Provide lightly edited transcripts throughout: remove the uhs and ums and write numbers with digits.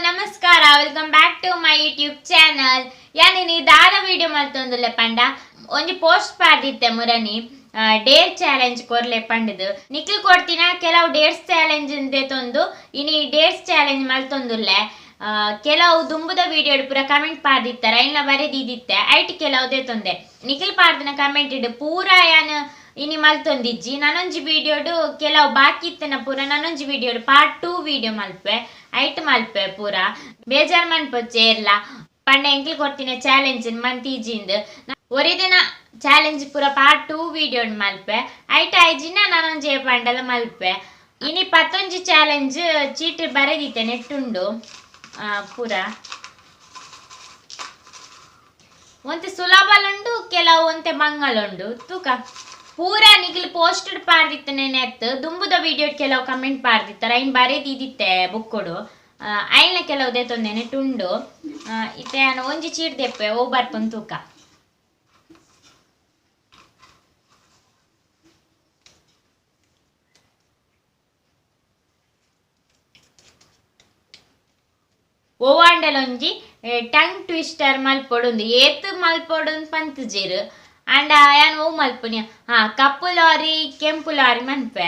ನಮಸ್ಕಾರ, welcome back to my YouTube channel. ಯಾನ್ ದಾದ ವಿಡಿಯೋ ಮಲ್ತೊಂದುಲ್ಲೆ ಪಂಡ ಒಂಜಿ ಪೋಸ್ಟ್ ಪಾಡ್ದಿತ್ತೆ ಮುರನಿ ಡೇರ್ ಚಾಲೆಂಜ್ ಕೊರ್ಲೆ ಪಂಡದು. ನಿಕ್ಲ್ ಕೊಡ್ತಿನ ಕೆಲವು ಡೇರ್ಸ್ ಚಾಲೆಂಜ್ ತಂದು ಇನಿ ಡೇರ್ಸ್ ಚಾಲೆಂಜ್ ಮಲ್ತೊಂದುಲ್ಲೆ. ಕೆಲವು ದುಂಬುದ ವಿಡಿಯೋ ಪೂರ ಕಮೆಂಟ್ ಪಾಡ್ದಿತ್ತಾರೆ, ಐನ್ಲ ಬರೆದಿದ್ದಿತ್ತೆ, ಐಟ್ ಕೆಲವು ದೇತೊಂದೆ. ನಿಖಿಲ್ ಪಾಡ್ದಿನ ಕಮೆಂಟ್ ಇಡು ಪೂರ ಯಾನ್ ಇನಿ ಮಲ್ತೊಂದಿಜ್ಜಿ. ನಾನೊಂಜಿ ವಿಡಿಯೋಡು ಕೆಲವು ಬಾಕಿ ಇತ್ತನ ಪೂರ ನಾನೊಂಜಿ ವಿಡಿಯೋಡು ಪಾರ್ಟ್ 2 ವಿಡಿಯೋ ಮಲ್ಪೆ, ಐಟ್ ಮಲ್ಪೆ ಪೂರ. ಬೇಜಾರ್ ಮನ್ಪೊಚ್ಚೆ ಇರ್ಲ ಪಂಡ ಎಂಕ್ಲ್ ಕೊಡ್ತಿನ ಚಾಲೆಂಜ್ ಮಂತೀಜಿಂದ್ ಒರಿದಿನ ಚಾಲೆಂಜ್ ಪೂರ ಪಾರ್ಟ್ 2 ವಿಡಿಯೋ ಮಲ್ಪೆ. ಐಟ್ ಐಜಿನ ನಾನೊಂಜಿ ಪಂಡಲ ಮಲ್ಪೆ. ಇನಿ ಪತ್ತೊಂಜಿ ಚಾಲೆಂಜ್ ಚೀಟ್ ಬರೆದಿತ್ತೆ ನೆಟ್ಟುಂಡು ಪೂರ. ಒಂತೆ ಸುಲಭಲುಂಡು, ಕೆಲವು ಒಂತೆ ಬಂಗಲುಂಡು. ತೂಕ ಪೂರ ನಿಖಿಲ್ ಪೋಸ್ಟೆಡ್ ಪಾಡ್ದಿತ್ತನೆ ನೆತ್ ದುಂಬುದ ವಿಡಿಯೋ ಕೆಲವು ಕಮೆಂಟ್ ಪಾಡ್ದಿತ್ತಾರೆ, ಐನ್ ಬರೆದಿದ್ದಿತ್ತೆ ಬುಕ್ಕೊಡು. ಐನ್ಲ ಕೆಲವು ದೇತೊಂದೆ ನೆಟ್ಟುಂಡು. ಇತ್ತೆ ಯಾನ್ ಒಂಜಿ ಚೀಟ್ ದೆಪ್ಪೆ, ಓ ಬರ್ಪುನ್ ತೂಕ. ಓವಾಂಡಲೊಂಜಿ ಟಂಗ್ ಟ್ವಿಸ್ಟರ್ ಮಲ್ಪೊಡುಂದು, ಏತ್ ಮಲ್ಪೊಡುಂದು ಪಂತುಜೆರ್. ಅಂಡ ಯಾನ್ ಓ ಮಲ್ಪುನಿ, ಹಾ ಕಪ್ಪು ಲಾರಿ ಕೆಂಪು ಲಾರಿ ಮನ್ಪೆ.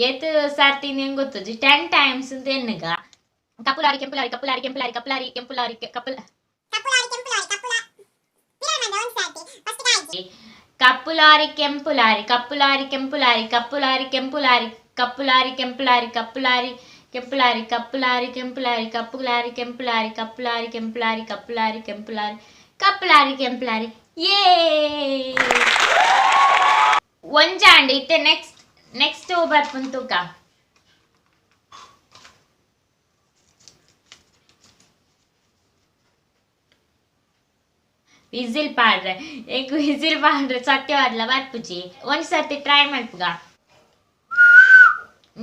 ಏತ್ ಸರ್ತಿ ಗೊತ್ತುಜಿ, 10 ಟೈಮ್ಸ್ ಅಂತ ಎನ್ನುಗ. ಕಪ್ಪು ಲಾರಿ ಕೆಂಪು ಲಾರಿ ಕಪ್ಪು ಲಾರಿ ಕೆಂಪು ಲಾರಿ ಕಪ್ಪು ಲಾರಿ ಕೆಂಪು ಲಾರಿ ಕಪ್ಪು ಕಪ್ಪು ಲಾರಿ ಕೆಂಪು ಲಾರಿ ಕಪ್ಪು ಲಾರಿ ಕೆಂಪು ಲಾರಿ ಕಪ್ಪು ಲಾರಿ ಕೆಂಪು ಲಾರಿ ಕಪ್ಪು ಲಾರಿ ಕೆಂಪು ಲಾರಿ ಕಪ್ಪು ಲಾರಿ ಕೆಂಪು ಲಾರಿ ಕಪ್ಪು ಲಾರಿ ಕೆಂಪು ಲಾರಿ ಕಪ್ಪು ಲಾರಿ ಕೆಂಪು ಲಾರಿ ಕಪ್ಪು ಲಾರಿ ಕೆಂಪು ಲಾರಿ ಕಪ್ಪು ಲಾರಿ ಕೆಂಪು ಲಾರಿ ಕಪ್ಪು ಲಾರಿ ಕೆಂಪು ಲಾರಿ. ಯೇ ಒಂಜಾಂಡ್ ಇತ್ತೆ ನೆಕ್ಸ್ಟ್ ನೆಕ್ಸ್ಟ್ ಬರ್ಪುನ್ ತೂಕ. ವಿಸಿಲ್ ಪಾಡ್ರೆ, ಎಂಕ್ ವಿಸಿಲ್ ಪಾಡ್ರೆ ಸತ್ಯವಾದ್ಲ ಬರ್ಪುಜಿ. ಒಂಜಿ ಸರ್ತಿ ಟ್ರೈ ಮಲ್ಪುಗ.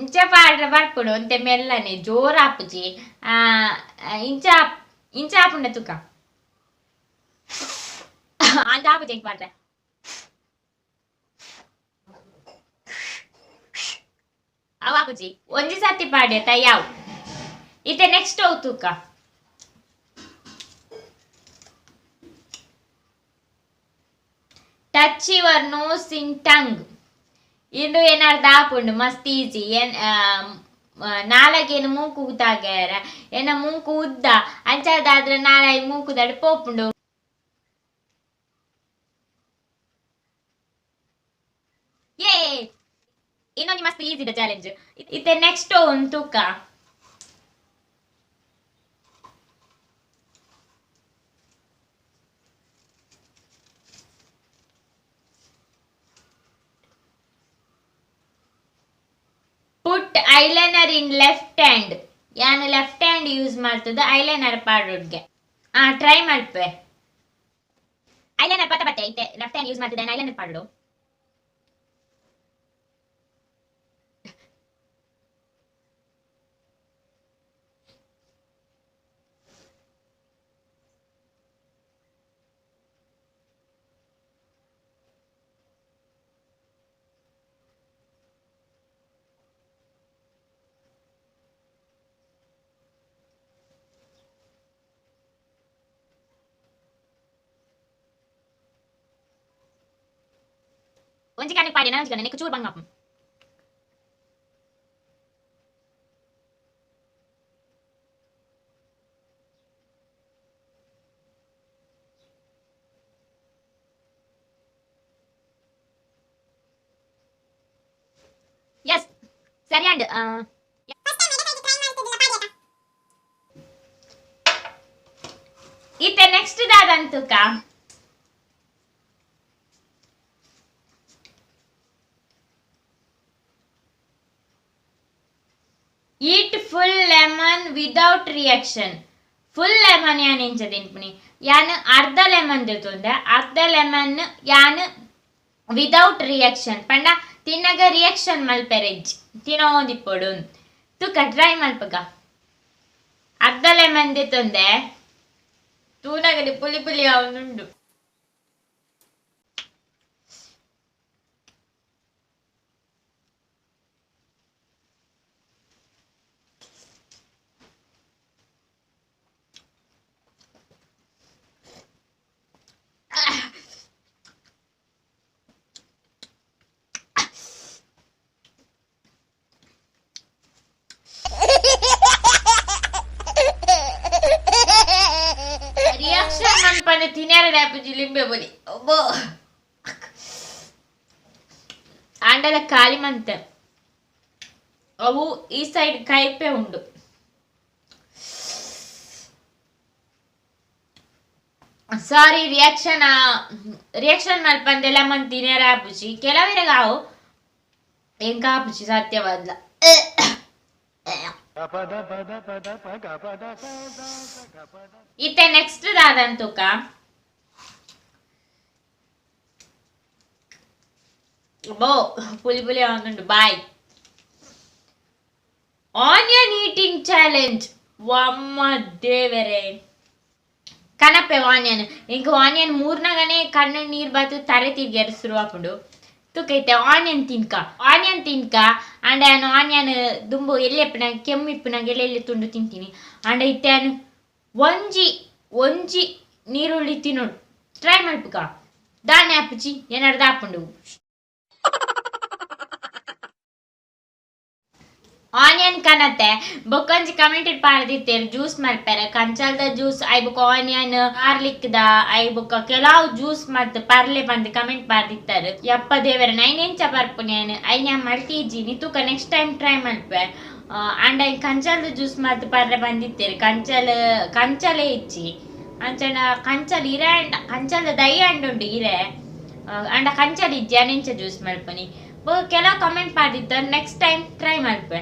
ಇಂಚ ಪಾಡ್ರೆ ಬರ್ಪುಡು ಒಂತೆ ಮೆಲ್ಲನೆ, ಜೋರ್ ಆಪುಜಿ. ಇಂಚ ಇಂಚ ಆಪುಂಡ ತೂಕ. ಅಂಚ ಆಪುಜಿ ಎಂಕ್ ಪಾಡ್ರೆ. ಅವ್ ಆಪುಜಿ. ಒಂಜಿ ಸರ್ತಿ ಪಾಡ್ಯತ ಯಾವ್. ಇತ್ತೆ ನೆಕ್ಸ್ಟ್ ಅವು ತೂಕ. Touch your nose in tongue. ಇಂದು ಏನಾರ್ದ ಆಪುಂಡು, ಮಸ್ತ್ ಈಸಿ. ಏನ್ ನಾಲಗೇನು ಮೂಕು ತಾಗ್ಯಾರ, ಏನ ಮೂಕು ಉದ್ದ ಅಂಚಾದಾದ್ರೆ ನಾಳೆ ಮೂಕುದಡ್ ಪೋಪುಂಡು. ಯೇ ಇನ್ನೊಂದು ಮಸ್ತ್ ಈಸಿ ಇದೆ ಚಾಲೆಂಜ್. ಇತ್ತೆ ನೆಕ್ಸ್ಟ್ ಒಂದು ತೂಕ. Put eyeliner in left hand. ಯಾನ್ ಲೆಫ್ಟ್ ಹ್ಯಾಂಡ್ ಯೂಸ್ ಮಾಡ್ತದ ಐಲೈನರ್ ಪಾಡೋಡ್ಗೆ. ಟ್ರೈ ಮಲ್ಪೆ. ಐಲೈನರ್ ಪತ್ತ ಪತ್ತೆ ಇತ್ತೆ ಲೆಫ್ಟ್ ಹ್ಯಾಂಡ್ ಯೂಸ್ ಮಾಡ್ತದೆ ಐಲೈನರ್ ಪಾಡೋಡು. ಒಂಜಿ ಕಣ್ಣು ಪಾಡಿ, ಒಂಜಿ ಕಣ್ಣು ಚೂರು ಬಂಗ. ಎಸ್ ಸರಿ. ಅಂಡ್ ಇತ್ತೆ next ದಾದಂತುಕ. Eat full lemon without reaction. Full lemon ಯಾನ್ ಇಂಚ ತಿನ್ಪುನಿ? ಯಾನ್ ಅರ್ಧ ಲೆಮನ್ ತಿಂತೊಂದೆ. ಅರ್ಧ ಲೆಮನ್ ಯಾನ್ ವಿದೌಟ್ ರಿಯಾಕ್ಷನ್ ಪಂಡ ತಿನ್ನಗ ರಿಯಾಕ್ಷನ್ ಮಲ್ಪೆರೆ ಇಜ್ಜಿ, ತಿನೋಂದಿಪ್ಪೊಡು. ತೂಕ ಟ್ರೈ ಮಲ್ಪಗ. ಅರ್ಧ ಲೆಮನ್ ದೆತ್ತೊಂದೆ, ತೂನಗನೆ ಪುಲಿ ಪುಲಿ ಆವೊಂದುಂಡು. ಆಪುಜಿ ಲಿಂಬೆ ಪುಲಿ ಒಬ್ಬೋ ಆಂಡಲ ಖಾಲಿ ಮಂತೆ. ಅವು ಈ ಸೈಡ್ ಕೈಪೆ ಉಂಡು. ಸಾರಿ, ರಿಯಾಕ್ಷನ್ ರಿಯಾಕ್ಷನ್ ಮಲ್ಪಂದೆಲ್ಲ ಮಂತ್ ತಿನ್ಯರ ಆಪುಜಿ. ಕೆಲವೆರೆಗ್ ಆವು, ಎಂಕ್ ಆಪುಜಿ ಸತ್ಯವಾದ್ಲ. ಇತ್ತೆ ನೆಕ್ಸ್ಟ್ ದಾದಂತುಕ? ಬೋ, ಪುಲಿ ಪುಲಿ ಆವೊಂದುಂಡು ಬಾಯ್. Onion eating challenge. ವಮ್ಮ ದೇವರೇ, ಕನಪೆ ಆನಿಯನ್. ಎಂಕ್ ಆನಿಯನ್ ಮೂರ್ನಗನೆ ಕಣ್ಣು ನೀರ್ ಬತ್ತು ತರೆ ತಿರ್ಗ್ಯರ ಶುರು ಆಪುಂಡು. ತೂಕೈತೆ ಆನಿಯನ್ ತಿನ್ಕ, ಆನಿಯನ್ ತಿನ್ಕ. ಆಂಡ ಯಾನ್ ಆನಿಯನ್ ದುಂಬು ಎಲ್ಲಿ ಇಪ್ಪುನ ಕೆಮ್ಮು ಇಪ್ಪುನಾಗ ಎಲ್ಲೆಲ್ಲಿ ತುಂಡು ತಿಂತೀನಿ. ಆಂಡ ಇತ್ತೆ ಯಾನ್ ಒಂಜಿ ಒಂಜಿ ನೀರುಳ್ಳಿ ತಿನ್ನೋಡು ಟ್ರೈ ಮಲ್ಪುಗ. ದಾನೆ ಆಪುಜಿ, ಏನಾರ್ದ ಆಪುಂಡು. ಆನಿಯನ್ ಕನತೆ. ಬೊಕ್ಕೊಂಜಿ ಕಮೆಂಟ್ ಪಾಡ್ದಿತ್ತೆರ್ ಜ್ಯೂಸ್ ಮಲ್ಪೆರೆ, ಕಂಚಲ್ದ ಜ್ಯೂಸ್, I ಬೊಕ್ಕ ಆನಿಯನ್ ಗಾರ್ಲಿಕ್ ದ, I ಬೊಕ್ಕ ಕೆಲವು ಜ್ಯೂಸ್ ಮಲ್ತ್ ಪರ್ಲೆ ಪಂದ್ ಕಮೆಂಟ್ ಪಾಡ್ದಿತ್ತೆರ್. ಯಪ್ಪ ದೇವರ, ನೈನ್ ಎಂಚ ಪರ್ಪುನಿ ಯಾನ್? ಐನ್ ಯಾನ್ ಮಲ್ತಿಜ್ಜಿ. ತೂಕ, ನೆಕ್ಸ್ಟ್ ಟೈಮ್ ಟ್ರೈ ಮಲ್ಪೆ. ಆಂಡ ಕಂಚಲ್ದ ಜ್ಯೂಸ್ ಮಲ್ತ್ ಪರ್ರೆ ಬಂದಿತ್ತೇರು. ಕಂಚಲ್ ಕಂಚಲೇ ಇಜ್ಜಿ. ಅಂಚನ ಕಂಚಲ್ ಇರೆ ಅಂಡ ಕಂಚಲ್ದ ದೈ ಅಂಡ ಉಂಡು ಇರೆ, ಅಂಡ ಕಂಚಲ್ ಇಜ್ಜಿ. ಯಾನ್ ಎಂಚ ಜ್ಯೂಸ್ ಮಲ್ಪುನಿ? ಕೆಲವು ಕಮೆಂಟ್ ಪಾಡ್ದಿತ್ತೆರ್, ನೆಕ್ಸ್ಟ್ ಟೈಮ್ ಟ್ರೈ ಮಲ್ಪೆ.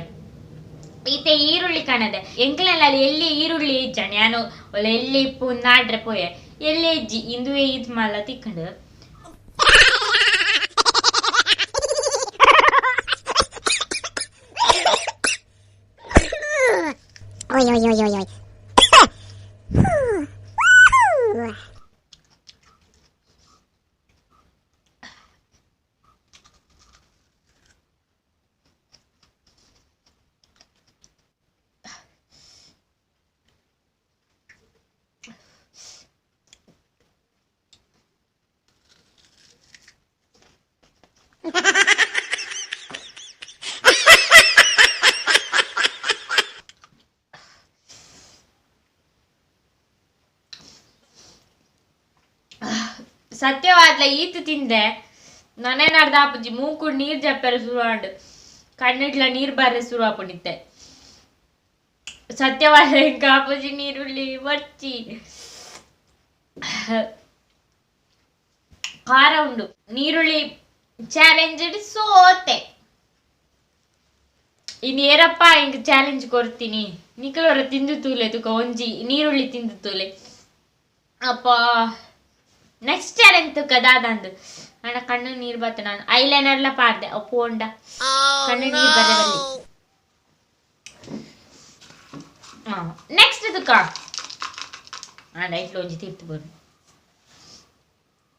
ಈತೆ ಈರುಳ್ಳಿ ಕಣದೆ. ಎಂಕ್ಲೆನಲ್ಲಿ ಎಲ್ಲಿ ಈರುಳ್ಳಿ ಇಜ್ಜಾಣಿ. ಯಾನು ಒಳ್ಳೆ ಎಲ್ಲಿ ಇಪ್ಪು ನಾಡ್ರೆ ಪೋಯೆ, ಎಲ್ಲೇ ಇಜ್ಜಿ. ಇಂದುವೆ ಈತ್ ಮಲ್ಲ ತಿಕ್ಕಂಡು. Oi, oi, oi, oi, oi. ಸತ್ಯವಾದ್ಲ ಈತ್ ತಿಂದೆ ನನೇನಾರ್ದ ಆಪುಜಿ. ಮೂಕುಡ್ ನೀರ್ ಜಪ್ಪೆರೆ ಶುರು ಆಂಡ್, ಕಣ್ಣಿಡ್ಲ ನೀರ್ ಬರ್ರೆ ಶುರು ಆಪುಂಡಿತ್ತೆ. ಸತ್ಯವಾದ ಎಂಕ್ ಆಪುಜಿ ನೀರುಳ್ಳಿ ಬರ್ಚಿ. ಖಾರ ಉಂಡು. ನೀರುಳ್ಳಿ ಚಾಲೆಂಜ್ ಸೋತೆ. ಇನ್ನು ಏರಪ್ಪ ಎಂಕ್ ಚಾಲೆಂಜ್ ಕೊರ್ತೀನಿ? ನಿಕಲೊರ ತಿಂದು ತೂಲೆ. ತುಕ ಒಂಜಿ ನೀರುಳ್ಳಿ ತಿಂದು ತೂಲೆ. ಅಪ್ಪ, ನೆಕ್ಸ್ಟ್ ಚಾಲೆಂಜ್ ತುಕ ದಾದಂದು. ಅಣ್ಣ, ಕಣ್ಣು ನೀರು ಬತ್ತ. ನಾನು ಐಲೈನರ್ಲ ಪಾಡ್ದೆ, ಅವು ಪೋಂಡ ಕಣ್ಣು ನೀರು ಬರೇ ಬಲ್ಲಿ. ನೆಕ್ಸ್ಟ್ ತುಕ ಆಂಡ ಇಟ್ಲು ಒಂಜಿ ತಿರ್ತು ಬೋರ್ನ.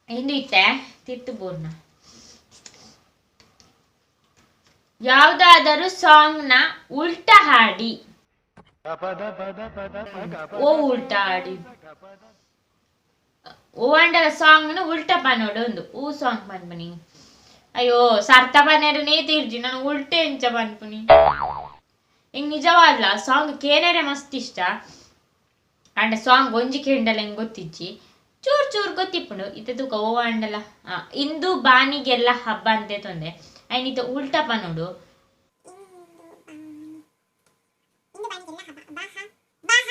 ಇಂದು ಇತ್ತೆ ತಿರ್ತು ಬೋರ್ನ. ಯಾವುದಾದರೂ ಸಾಂಗ್ ನ ಉಲ್ಟಾ ಹಾಡಿ. ಓ, ಉಲ್ಟಾ ಹಾಡಿ. ಓ ಅಂಡಲ ಸಾಂಗ್ ನು ಉಲ್ಟಾ ಪನೋಡು ಒಂದು. ಊ ಸಾಂಗ್ ಪನ್ಪುನಿ? ಅಯ್ಯೋ, ಸರ್ತ ಪನೆರೆ ತೀರ್ಜಿ, ನಾನು ಉಲ್ಟೆ ಎಂಚ ಪನ್ಪುನಿ? ಇಂಗ್ ನಿಜವಾದ್ಲ ಸಾಂಗ್ ಕೇನೆರೆ ಮಸ್ತ್ ಇಷ್ಟ. ಅಂಡ ಸಾಂಗ್ ಒಂಜಿ ಕೇಂಡಲ ಹೆಂಗ್ ಗೊತ್ತಿಜ್ಜಿ, ಚೂರ್ ಚೂರ್ ಗೊತ್ತಿಪ್ಪುಂಡು. ಇತ್ತೆ ತೂಕ, ಓ ಅಂಡಲ ಇಂದು ಬಾನಿಗೆಲ್ಲ ಹಬ್ಬ ಅಂತೆ ತೊಂದೆ. ಐನಿತ ಉಲ್ಟಾ ಪನೋಡು. ಇಂದು ಬಾನಿಗೆಲ್ಲ ಹಬ್ಬ, ಬಾಹ ಬಾಹ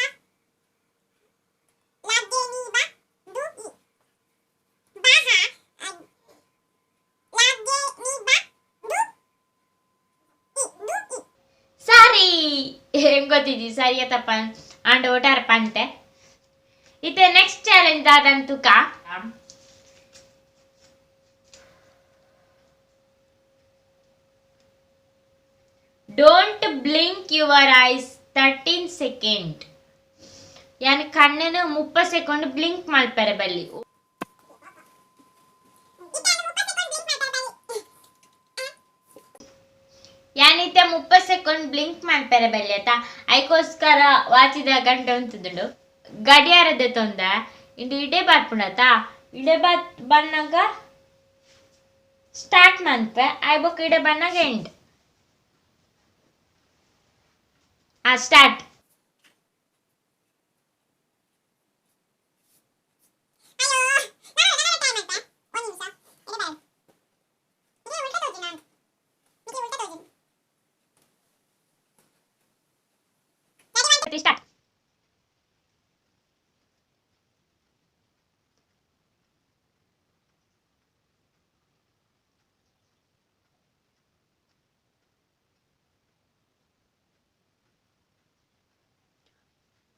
ಲಾಗೆ ನೀ ಬಾ ದು ಇ, ಬಾಹ ಲಾಗೆ ನೀ ಬಾ ದು ಇ, ದು ಇ. ಸರಿ, ಹೆಂಗ್ ಗೊತ್ತಿದ್ದಿ ಸರಿಯ ತಪ್ಪ? ಅಂಡ ಒಟ್ಟಾರೆ ಪಂತೆ. ಇತ್ತೆ ನೆಕ್ಸ್ಟ್ ಚಾಲೆಂಜ್ ದಾದಂತುಕ? Don't blink your eyes 13 second. ಯಾನ್ ಕಣ್ಣನು 30 ಸೆಕೆಂಡ್ ಬ್ಲಿಂಕ್ ಮಲ್ಪೆರೆ ಬಲ್ಲಿ. ಯಾನಿತ್ತೆ 30 ಸೆಕೆಂಡ್ ಬ್ಲಿಂಕ್ ಮಲ್ಪೆರೆ ಬಲ್ಲಿ ಆತ. ಐಕೋಸ್ಕರ ವಾಚಿದ ಗಂಟೆ ಉಂತುದುಂಡು. ಗಡಿಯಾರದ ತೊಂದ ಇಂದು ಇಡೆ ಬರ್ಪುಂಡತ. ಇಡೆ ಬತ್ ಬನ್ನಗ ಸ್ಟಾರ್ಟ್ ಮನ್ಪೆ, ಆಯ್ ಬೊಕ್ಕ ಇಡೆ ಬನ್ನಗ ಎಂಡ್. ಆ, ಸ್ಟಾರ್ಟ್. ಅಯ್ಯೋ. 3 start.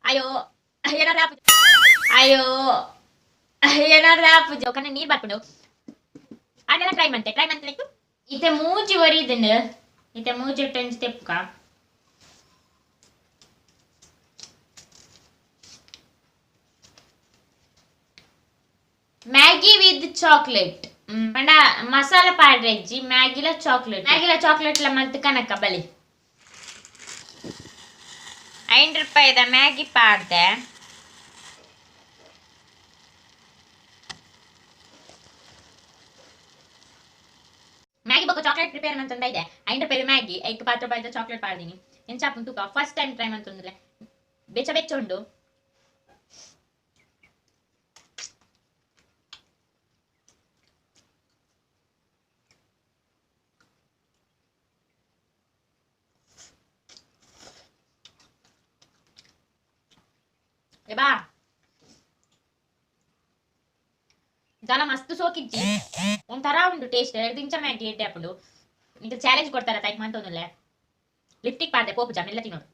ಅಯ್ಯೋ, ಏನಾರ ಅಯ್ಯೋ, ಏನಾರ ಪೂಜೆ ಕಣ್ಣ ನೀರ್ ಬರ್ಕೊಂಡು ಅದೆಲ್ಲ ಟ್ರೈ ಮಂತೆ ಟ್ರೈ ಮಂತೆ. ಇತ್ತೆ ಮೂಜಿ ಒರಿದುಂಡು, ಇತ್ತೆ ಮೂಜಿ ಟೆನ್ ತೆಪ್ಪುಕ. ಮ್ಯಾಗಿ ವಿತ್ ಚಾಕ್ಲೇಟ್ ಪಂಡ ಮಸಾಲ ಪಾಡ್ರೆಜ್ಜಿ, ಮ್ಯಾಗಿಲ ಚಾಕ್ಲೇಟ್, ಮ್ಯಾಗಿಲ ಚಾಕ್ಲೇಟ್ಲ ಮಲ್ತ್ ಕನಕ ಬಲಿ. 5 ರೂಪಾಯಿದ ಮ್ಯಾಗಿ ಪಾಡ್ದೆ. ಮ್ಯಾಗಿ ಬೊಕ್ಕ ಚಾಕ್ಲೇಟ್ ಪ್ರಿಪೇರ್ ಮಂತೊಂದ ಇದೆ. 5 ರೂಪಾಯಿ ಮ್ಯಾಗಿ, ಐಕ್ 10 ರೂಪಾಯಿದ ಚಾಕ್ಲೇಟ್ ಪಾಡ್ದಿನಿ. ಎಂಚ ತೂಕ, ಫಸ್ಟ್ ಟೈಮ್ ಟ್ರೈ ಮಂತೊಂದುಲ್ಲೆ. ಬೆಚ್ಚ ಬೆಚ್ಚ ಉಂಡು. ಬಾ, ದಾಲ ಮಸ್ತ್ ಸೋಕಿಜ್ಜಿ, ಒಂಥರ ಉಂಡು ಟೇಸ್ಟ್. 2 ಇಂಚ ಮ್ಯಾಗಿ ಎಡ್ಡೆ ಆಪುಂಡು. ನಿಂಗೆ ಚಾಲೆಂಜ್ ಕೊಡ್ತಾರ ತೈಕ್ ಮಂತೊಂದುಲ್ಲೆ. ಲಿಪ್ಟಿಕ್ ಪಾಡ್ದೆ, ಪೋಪುಜ ಮೆಲ್ಲ ತಿನ್ನೋಡು.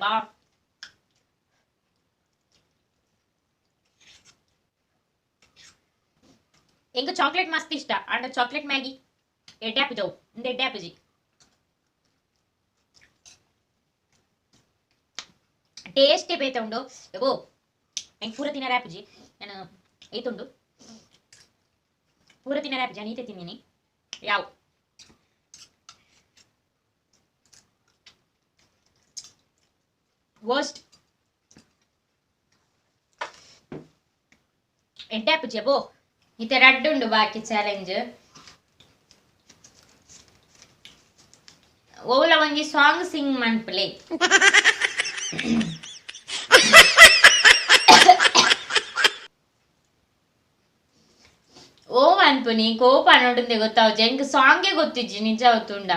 ಬಾ, ಎಂಕ್ ಚಾಕ್ಲೇಟ್ ಮಸ್ತ್ ಇಷ್ಟ. ಅಂಡ ಚಾಕ್ಲೇಟ್ ಮ್ಯಾಗಿ ಎಡ್ಡೆ ಆಪುಜವು, ಇಂದ ಎಡ್ಡೆ ಆಪುಜಿ. ಟೇಸ್ಟೇ ಬೇತೆ ಉಂಡು. ಓ, ಎಂಕ್ ಪೂರ ತಿನ್ನರೆ ಆಪುಜಿ. ನಾನು ಈತುಂಡು ಪೂರ ತಿನ್ನರೆ ಆಪುಜಿ, ನಾನು ಈತೆ ತಿಂದಿನಿ. ಯಾವ ವರ್ಸ್ಟ್, ಎಡ್ಡೆ ಆಪುಜಿ. ಅಬೋ, ಇತ್ತೆ ರಡ್ಡ್ ಉಂಡು ಬಾಕಿ ಚಾಲೆಂಜ್. ಓಲ ಒಂಜಿ ಸಾಂಗ್ ಸಿಂಗ್ ಮನ್ಪುಲೆ. ಓ ಅನ್ಪುನಿ ಕೋಪ ಅನ್ನೋಡುಂದೆ ಗೊತ್ತಾವುಜಿ ಎಂಕ್ ಸಾಂಗೇ ಗೊತ್ತಿಜ್ಜಿ ನಿಜ ಗೊತ್ತುಂಡ.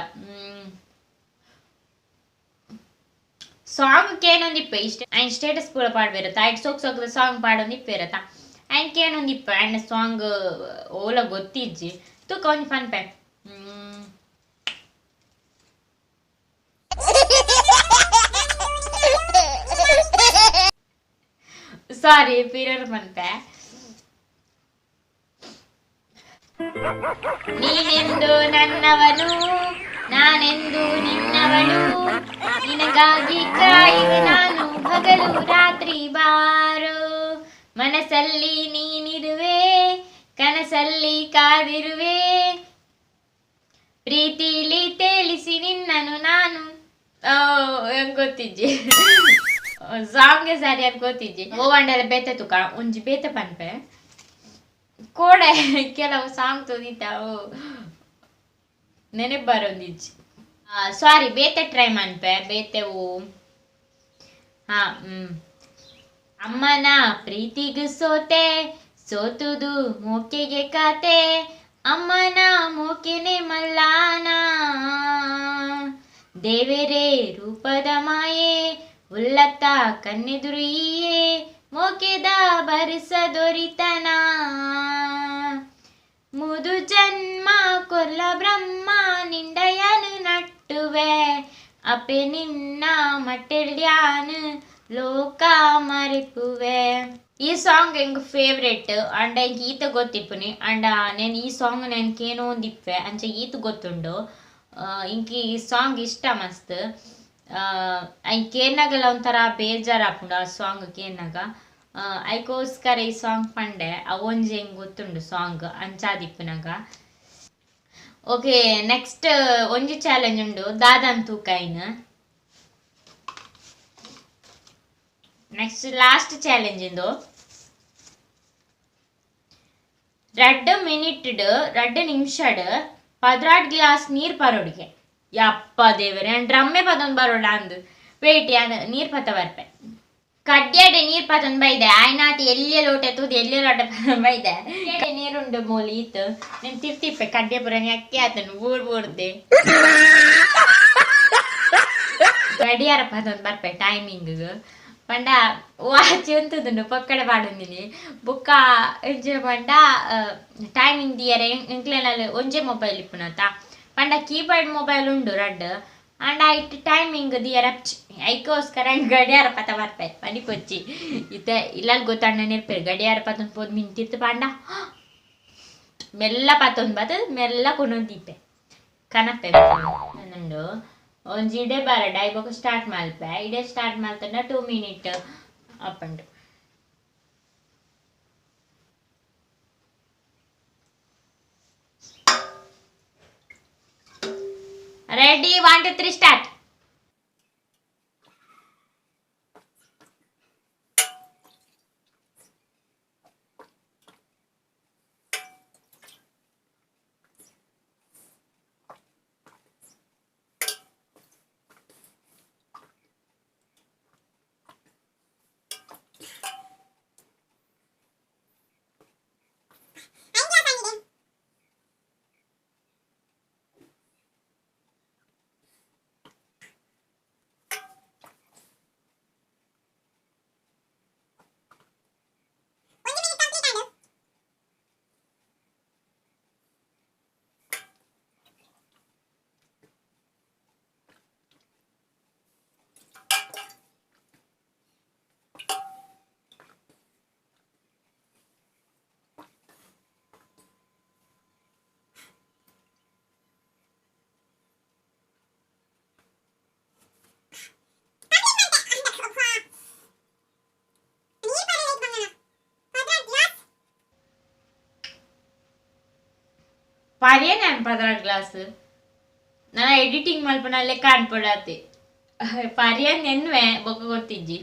ಸಾಂಗ್ ಕೇನೊಂದಿಪ್ಪೆ ಇಷ್ಟ ಐನ್ ಸ್ಟೇಟಸ್ ಪೂರ ಪಾಡ್ಬೇರತ್ತ, ಐಟ್ ಸೋಕ್ ಸೋಕ್ದ ಸಾಂಗ್ ಪಾಡೊಂದಿಪ್ಪೇರತ್ತ. ಐನ್ ಕೇನೊಂದಿಪ್ಪೆ, ಐನ ಸಾಂಗ್ ಓಲ ಗೊತ್ತಿಜ್ಜಿ. ತೂಕ ಒಂಜಿ ಪನ್ಪೆ. ಸಾರಿ, ಪೀರರ್ ಪನ್ಪೆ. ನೀನೆಂದು ನನ್ನವನು, ನಾನೆಂದು ನಿನ್ನವಳು, ನಿನಗಾಗಿ ಕಾಯುವೆ ನಾನು ಹಗಲು ರಾತ್ರಿ ಬಾರು. ಮನಸ್ಸಲ್ಲಿ ನೀನಿರುವೆ, ಕನಸಲ್ಲಿ ಕಾದಿರುವೆ, ಪ್ರೀತಿಲಿ ತೇಲಿಸಿ ನಿನ್ನನು ನಾನು. ಹೆಂಗ್ ಗೊತ್ತಿಜ್ಜಿ ಸಾಂಗ್ ಸರಿಯಾಗಿ ಗೊತ್ತಿಜ್ಜಿ. ಓವಂಡೆಲ್ಲ ಬೇತೆ ತುಕ ಒಂಜಿ ಬೇತೆ ಪನ್ಪೆ. ಕೋಡೆ ಕೆಲವು ಸಾಂಗ್ ತೋದಿತ್ತಾವು, ನೆನಪು ಬರೋದಿಜ್ಜಿ. ಸಾರಿ, ಬೇತೆ ಟ್ರೈ ಮನ್ಪೆ ಬೇತೆ. ಓ ಹಾ ಅಮ್ಮನ ಪ್ರೀತಿಗೂ ಸೋತೆ, ಸೋತುದು ಮೋಕೆಗೆ ಕಾತೆ, ಅಮ್ಮನ ಮೋಕೆನೆ ಮಲ್ಲಾನ. ದೇವರೇ ರೂಪದ ಮಾಯೆ ಉಲ್ಲತ್ತ ಕನ್ನೆದುರು ಈಯೇ ಮೋಕೆದ ಬರಿಸ ದೊರಿತನ. ಮುದು ಜನ್ಮ ಕೊಲ್ಲ ಬ್ರಹ್ಮ ನಿಂಡಯನು ನಟ್ಟುವೆ, ಅಪೆ ನಿನ್ನ ಮಟ್ಟೆಲ್ಯಾನು ಲೋಕ ಮರಿಪುವೆ. ಈ ಸಾಂಗ್ ಎಂಕ್ ಫೇವ್ರೆಟ್. ಅಂಡ ಎಂಕ್ ಈತ ಗೊತ್ತಿಪ್ಪುನಿ. ಅಂಡ నేను ಈ ಸಾಂಗ್ ನೆನ್ಕೇನೋ ಒಂದಿಪ್ಪೆ, ಅಂಚ ಈತ ಗೊತ್ತುಂಡು. ಇಂಕ್ ಈ ಸಾಂಗ್ ಇಷ್ಟ ಮಸ್ತ್. ಐನ್ ಕೇನ್ನಗಲ ಒಂಥರ ಬೇಜಾರಾಪುಂಡು ಆ ಸಾಂಗ್ ಕೇನ್ನಗ. ಐಕೋಸ್ಕರ ಈ ಸಾಂಗ್ ಪಂಡೆ. ಅವೊಂಜಿ ಎಂಕ್ ಗೊತ್ತುಂಡು ಸಾಂಗ್ ಅಂಚಾದಿಪ್ಪುನಗ. ಓಕೆ, ನೆಕ್ಸ್ಟ್ ಒಂಜಿ ಚಾಲೆಂಜ್ ಉಂಡು ದಾದನ್ ತೂಕೈನ್. ನೆಕ್ಸ್ಟ್ ಲಾಸ್ಟ್ ಚಾಲೆಂಜ್ ಇಂದು. 2 ಮಿನಿಟ್ 2 ನಿಮಿಷಡ್ 12 ಗ್ಲಾಸ್ ನೀರ್ ಪರೊಡಿಗೆ. ಯಪ್ಪ ದೇವರೇ, ಡ್ರಮ್ಮೆ ಪದೊಂದು ಬರೋಡ ಅಂದು. ವೇಟ್, ಯಾನ್ ನೀರ್ ಪತ್ತ ಬರ್ಪೆ. ಕಡ್ಯಾಡೆ ನೀರ್ ಪತೊಂದು ಬೈದೆ. ಆಯ್ನಾತಿ ಎಲ್ಲೆ ಲೋಟ ತೂದು ಎಲ್ಲೆ ಲೋಟ ಪತೊಂದು ಬೈದೆ. ನೀರುಂಡು ಮೂಲಿ ಇತ್ತು నేను ತಿರ್ತಿಪ್ಪೆ. ಕಡ್ಡೆ ಪುರ ಅಕ್ಕಿ ಆತನು ಊರ್ ಊರ್ದೆ. ಗಡಿಯಾರ ಪದೊಂದು ಬರ್ಪೆ ಟೈಮಿಂಗ್. ಪಂಡ ವಾಚ್ ಉಂತುದುಂಡು ಪೊಕ್ಕಡೆ ಪಾಡೊಂದಿನಿ. ಬೊಕ್ಕ ಎಂಚಿನ ಪಂಡ ಟೈಮಿಂಗ್ ದಿಯರೆ ಎಂಕ್ಲೆನಲ್ಲಿ ಒಂಜೇ ಮೊಬೈಲ್ ಇಪ್ಪುನತ. ಪಂಡ ಕೀಪ್ಯಾಡ್ ಮೊಬೈಲ್ ಉಂಡು ರಡ್ಡ್, ಆಂಡ ಐಟ್ ಟೈಮಿಂಗ್ ದಿಯರ ಐಕೋಸ್ಕರ ಗಡಿಯಾರ ಪತ ಬರ್ಪೆ ಪನಿಪೊಚ್ಚಿ. ಇತ್ತೆ ಇಲ್ಲಲ್ ಗೊತ್ತಣ್ಣ ಇರ್ಪೆರ್ ಗಡಿಯಾರ ಪತೊಂದು ಪೋದು ಮಿಂತಿತ್ತು ಪಂಡ ಮೆಲ್ಲ ಪತ್ತೊಂದು ಬತ್ತದ್ ಮೆಲ್ಲ ಕೊನೊಂದಿಪ್ಪೆ ಕನಪೆ ಉಂಡು. ಒಂಜಿ ಇಡೆ ಬರಡ ಐಬೊಕ ಸ್ಟಾರ್ಟ್ ಮಲ್ಪೆ. ಇಡೆ ಸ್ಟಾರ್ಟ್ ಮಲ್ತಂಡ 2 ಮಿನಿಟ್ ಆಪುಂಡು. Ready, 1 2 3 start. ಪರಿಯೇ 12 ಗ್ಲಾಸ್. ನಾನು ಎಡಿಟಿಂಗ್ ಮಲ್ಪನಲ್ಲೇ ಕಾಣ್ಪಡಾತೆ ಪರಿಯ ನೆನ್ವೆ ಬೊಕ್ಕ ಗೊತ್ತಿಜ್ಜಿ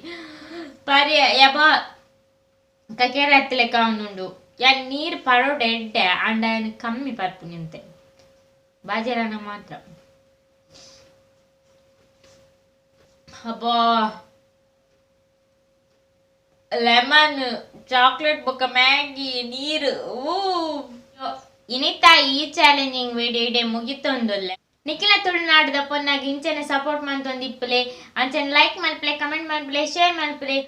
ಪರಿಯ ಯಬ ಕಕೆರೆ ಲೆಕ್ಕ ಉಂಡು. ಯಾ ನೀರು ಪರೋಡ ಎಡ್ಡೆ ಅಂಡ ಕಮ್ಮಿ ಪರ್ಪು ನಿಂತೆ ಬಾಜರನ ಮಾತ್ರ. ಅಬ್ಬಾ ಲೆಮನ್ ಚಾಕ್ಲೇಟ್ ಬೊಕ್ಕ ಮ್ಯಾಗಿ ನೀರು. ಊ ಇನಿತ ಈ ಚಾಲೆಂಜಿಂಗ್ ವಿಡಿಯೋ ಇಡೆ ಮುಗಿತೊಂದುಲ್ಲೆ. ನಿಖಿಲ ತುಳುನಾಡದ ಪೊನ್ನಾಗ ಇಂಚನೆ ಸಪೋರ್ಟ್ ಮಂತೊಂದಿಪ್ಪುಲೆ. ಅಂಚನೆ ಲೈಕ್ ಮಲ್ಪಲೆ, ಕಮೆಂಟ್ ಮಲ್ಪಲೆ, ಶೇರ್ ಮಲ್ಪಲೆ.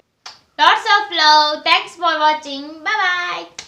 Lots of love. Thanks for watching. Bye bye.